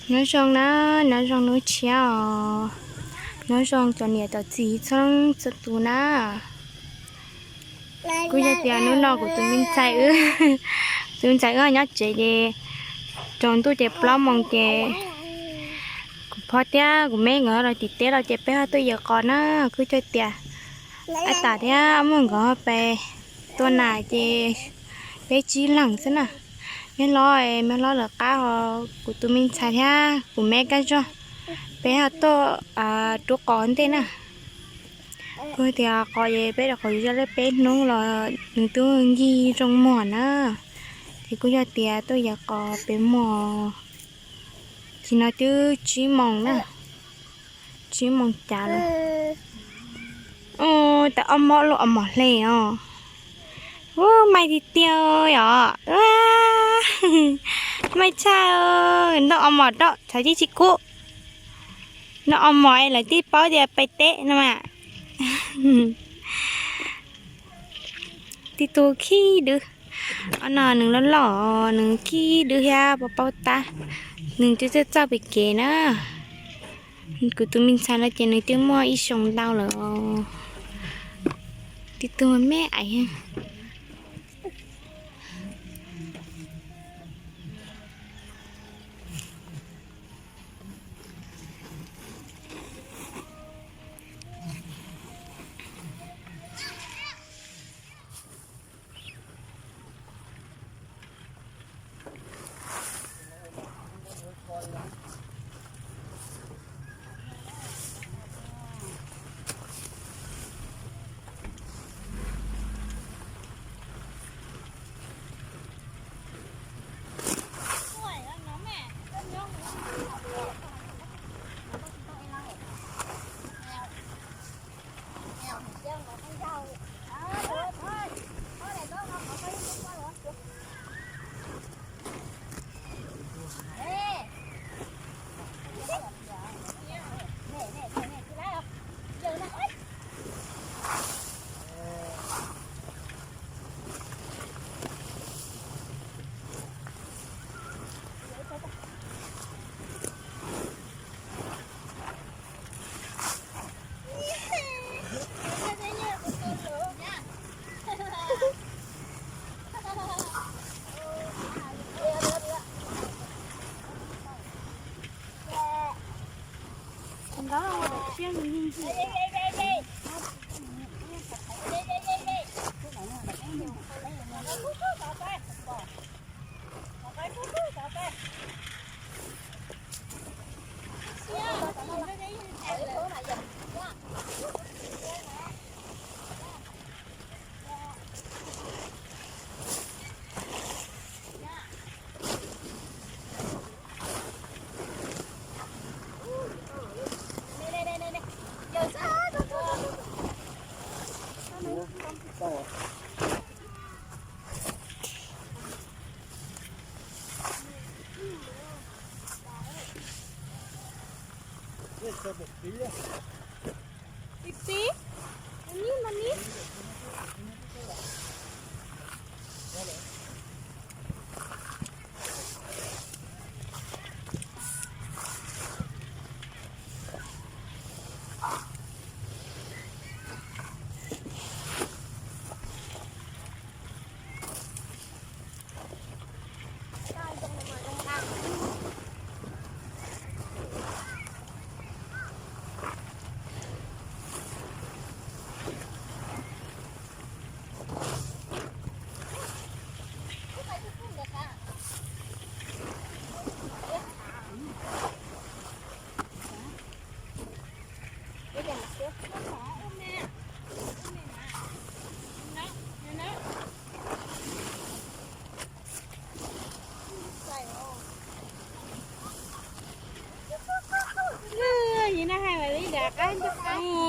Nyob zoo na, nyob zoo hnub tshiab os. Nyob zoo cov niam cov txiv txhua leej txhua tus na. Kuj yog tias hnub no kuv tus me ntxhais wb, tus me ntxhais wb nyob tsev ces tsaus ntuj ces plaub moos ces kuv phob thiab kuv me nkawd los tim teb los ces peb ho tuaj yawm qos na. Kuj yog tias ab tam thiab muaj nkawd ho pais tua nas ces peb tsib leeg xwb na. Me hlob, me hlob lawv qab ho kuv tus me ntxhais thiab kuv me kab zog, peb ho tuaj rub qos ntej na. Kuj tias qos ces peb rau qhov zoj lej peb hnub los nws twb ncig zoo muag na. Ces kuj yog tias tuaj yawm qos peb muag, tsis no twb tsib moos na, tsib moos cas lawm. Ua tas ob mob luaj ob mos hle os. Ua, mais tiag tiag os. Ua, mais tshaj, noj ob mos rau txhais tib tsis kub. Noj ob mos es lawv tib paub tias pais teb no mas. Tib tug khib dwb. Ob no nws loj loj, nws khib dwb thiab paub paub tab. Nws twb txawj txawj pem kev na. Kuv tus me ntxhais no ces nws twb muaj ib xyoos ntau lawm os. Tib tug me me ais.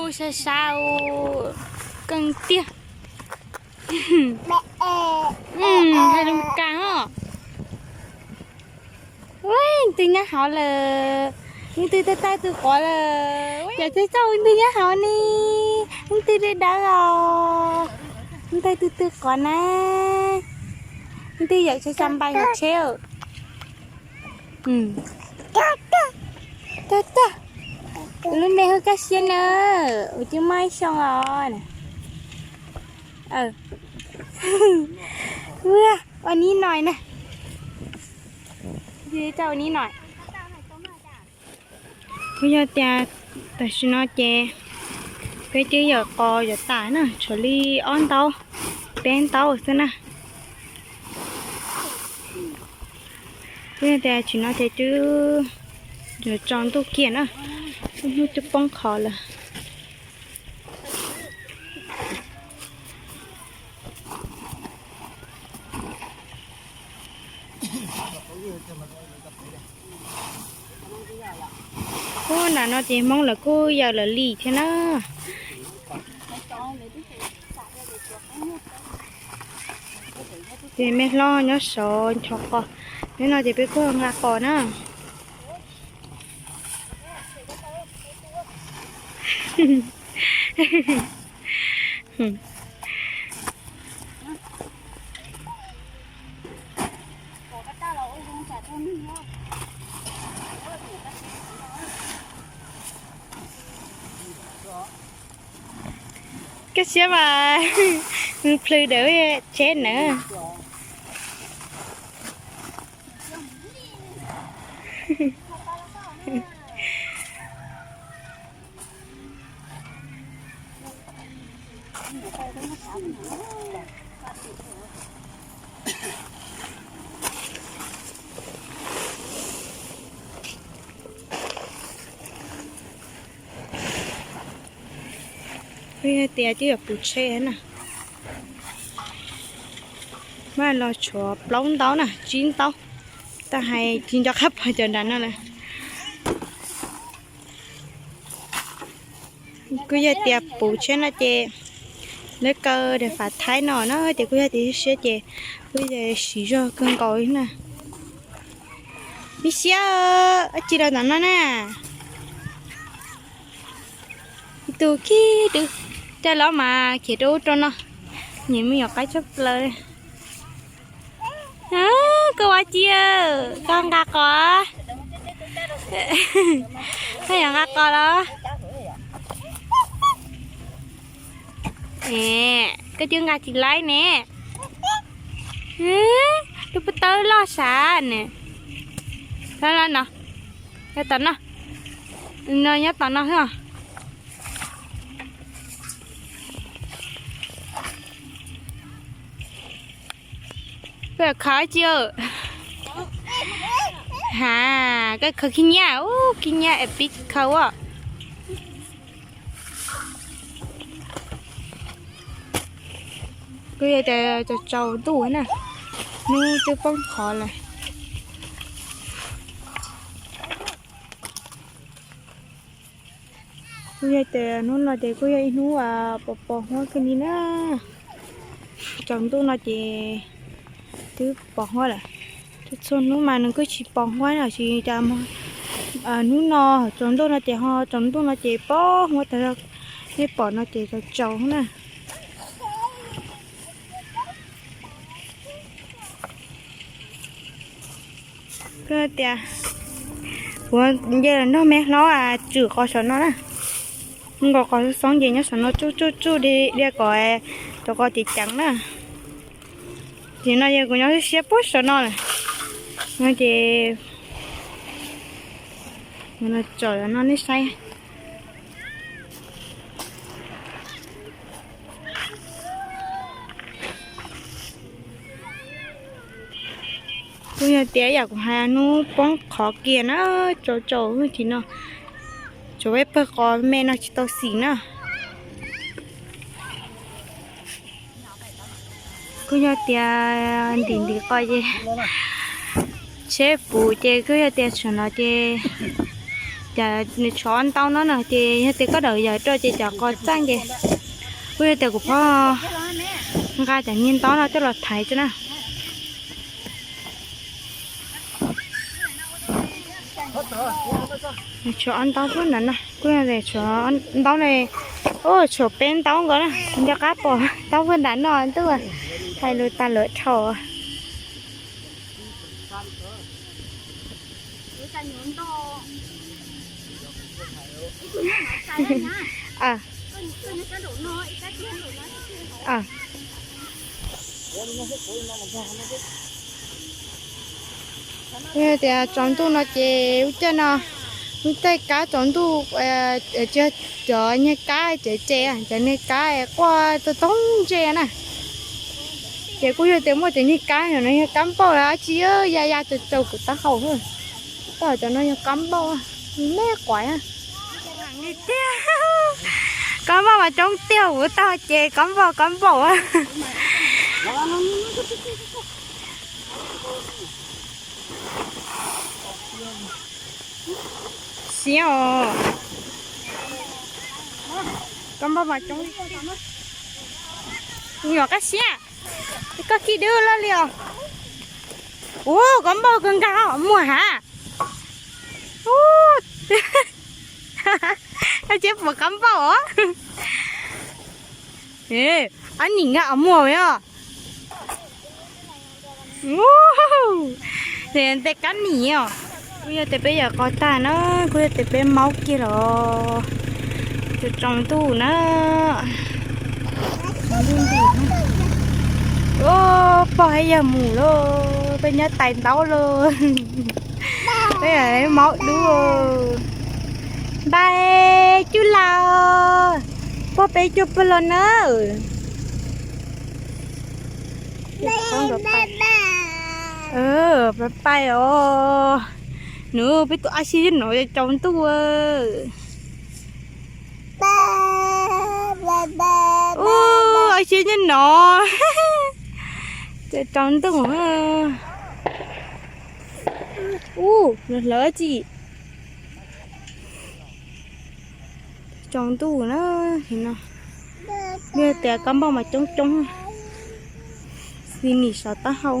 Ub, sab sab, keej tiag. Hais lus Meskas os. Ub, leej twg nyob hauv lawm? Leej twg taw taw twg quav lawm? Yawm Txawj Txauj, leej twg nyob hauv ne? Leej twg dawb dawb os? Leej twg twg twg quav na? Leej twg yawm Txawj Txauj npais yawm tsheb? Tag tag, lub me hu kaj siab na, ua cib maj xyoo os. Ua nib no na, ua nib no. Kuj yog tias tam sim no ces peb twb yawm qos yawm tas na, tshuav li ob ntaub, peb ntaub xwb na. Kuj yog tias tam sim no ces twb yuav tsaus ntuj kiag na, lub hnub twb poob qho lawm. Ub, nram no ces Hmoob lawv kuj yawm lawv li thiab na. Ces me hlob nyob saud nchos qos, nyob no ces peb kuj nqa qos na. Kaj siab mas plhws dawm tsheb na. Kuj yog tias twb yuav puv tsheb na. Mas los tshuav plaub ntaub na, tsib ntaub. Tab hais tsis nco qab pom cov nram no lawm. Kuj yog tias puv tsheb no ces lawv kaw daim fav thaib no na ces kuj yog tias siab ces kuj yog siv zog kawg nkaus li na. Ib siab, ib tsi los tom no na. Ib tug kiag dub, caij los mas khiav rau ub rau no, nyiam me nyuam qaib tshaj plaws li. Koj ua ci, koj nqa qos, koj yuav nqa qos los? Koj twb nqa tsis laib ne. Lub pob tawb loj sav ne. Los no, nyob tom no, no nyob tom no xwb os. Koj khaws tsi? Ha, koj khaws khib nyiab, ub, khib nyiab es pib khaws ua. Kuj yog tias tsaus tsaus ntuj na, hnub twb poob qho lawm. Kuj yog tias hnub no ces kuj yog ib hnub pos pos huab kawg li na. Tsaus ntuj no ces twb pos huab lawm. Txhua hnub mas nws kuj tsis pos huab na, tsis cas hnub no tsaus ntuj no ces ho tsaus ntuj no ces pos huab tag, nej pom no ces tsaus tsaus na. Koj tias kuv nce los nrog me hlob tswm qos saum no na. Nkaus qos xoob ces nyob saum no tsuj tsuj tsuj diaj kom cov qos ceev ceev na. Ces no yog kuv nyob siab puag saum no lawm. No ces tsom no nej saib. Kuj yog tias yam kuv hais hnub poob qho kiag na, tsaus tsaus hwj tim no, tsuas peb pawg qos me no tsis tau xim na. Kuj yog tias ntim ntim qos ces tsheb puv ces kuj yog tias tsaum no ces cas nws tshuav ob ntaub no no ces yog tias koj dawm yawm rau ces cov qos txaaj ces kuj yog tias kuv phob nqa cov niag ntaub no coj los thaiv tso na. Tshuav ob ntaub puag nram no, kuj yog tias tshuav ntaub ne, tshuav peb ntaub nkaus na, nco qab pom ntaub puag nram no ntuj, hais lus tas luam dhau. Tias tsaus ntuj no ces lub caij no, lub caij kab tsaus ntuj, tsis, cov niag kab tsev tsev, cov niag kab quaj tob tob ntse na. Ces kuj yog tias muaj cov niag kab no yog kab npauj dab tsi ya ya tsaus tsaus kuv taub hau. Cov no yog kab npauj, me quav. Kab npauj mas coob tiag, kuv taug ces kab npauj kab npauj. Siab os. Kab npauj mas coob. Nyuam qab siab. Koj khib dub loj li os. Ua kab npauj kawg nkaus muag ha. Koj tsis pom kab npauj os. Ab nim nkag os muag os. Tes kab nim os. Kuj yog tias peb yawm qos tag na, kuj yog tias peb maub kiag los tsaus ntuj na. Pog thiab yawg mus lawm, peb nyob tais ntaub lawm. Peb maub dub. Npais cub laus, pog peb cuag pog los na. Pais pais os. Nws peb tus ab siab nyob no tsaus ntuj. Ab siab nyob no tsaus ntuj. Ub, hlawv tsis tsaus ntuj na. Yog tias kab npauj mas coob coob, xi nim saum taub hau.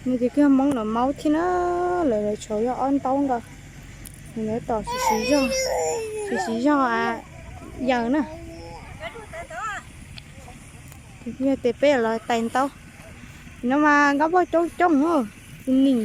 Nws ces kuj yog Hmoob lawv maub thiab na, lawv lawv tshuav yog ob ntaub nkaus, lawv tom siv zog, siv zog yaws na. Yog tias peb los tais ntaub no mas kab npauj coob coob, tus nim.